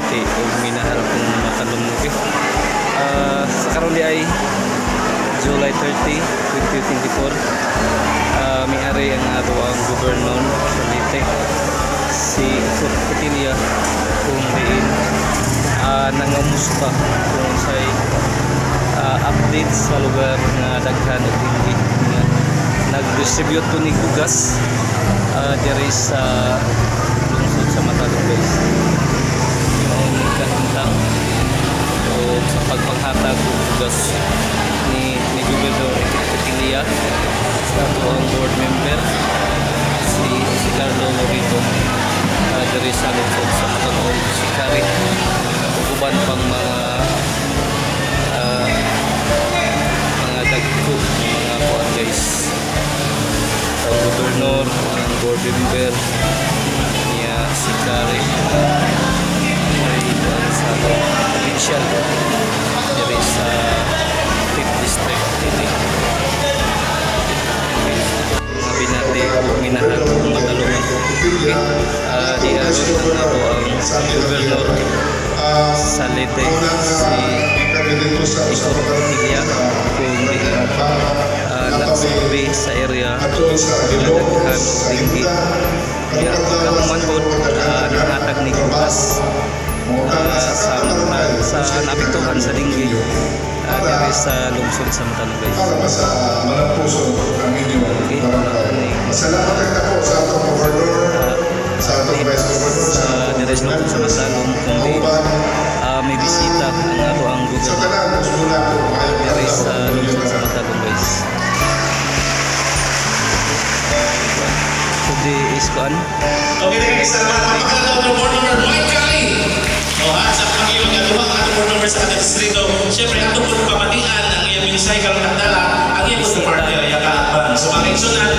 Binati ug minahal kong matalong, okay. Sa karon di ay July 30, 2024. Miari ang ato ang gobernador sa Leyte, si Icot Petilla, kung diin nangamusta kung unsay update sa lugar nga daghan og dengue nga nag-distribute ko ni bugas diri sa lungsod sa Matalom, guys. Yung kahimtang o sa pagpanghatag og bugas ni Gobernador Petilla sa ato ang board member si Ricardo Lorito diri sa lungsod sa Matalom, si Kari ug uban pang mga dagko mga kuan, guys, ang gobernador, ang board member niya, si Kari ay kuan sa provincial diri sa 5th District dili. Mga binati ug minahal kong matalungan, okay. Di aron ang ato ang gobernador sa Leyte, si Icot Petilla, kung diin nagsurvey sa area nga daghan og dengue. Ya, kahuman pod nanghatag ni bugas sa naapektuhan sa dengue diri sa lungsod sa Matalom, guys. Para sa malampuson ang inyong barangay. Salamat ang dako sa atong gobernador, sa atong vice gobernador, sa diri sa lungsod sa Matalom kung di uban may bisita ang ato ang sa gobernador tanan mula ko maayong diri adlaw sa inyong lungsod sa tanan. Matalom, guys. Today is kuan. Okay, na guys, salamat. Mapakalaw ang board member Mike Kelly. O ha, sa pag-iwag at ang atong board member sa ating distrito. Siyempre, ato po pamatian ang iyang mensahe karong takdala, ang iyang Bisita. partner, ya kaatbang. So, mga kaigsunan,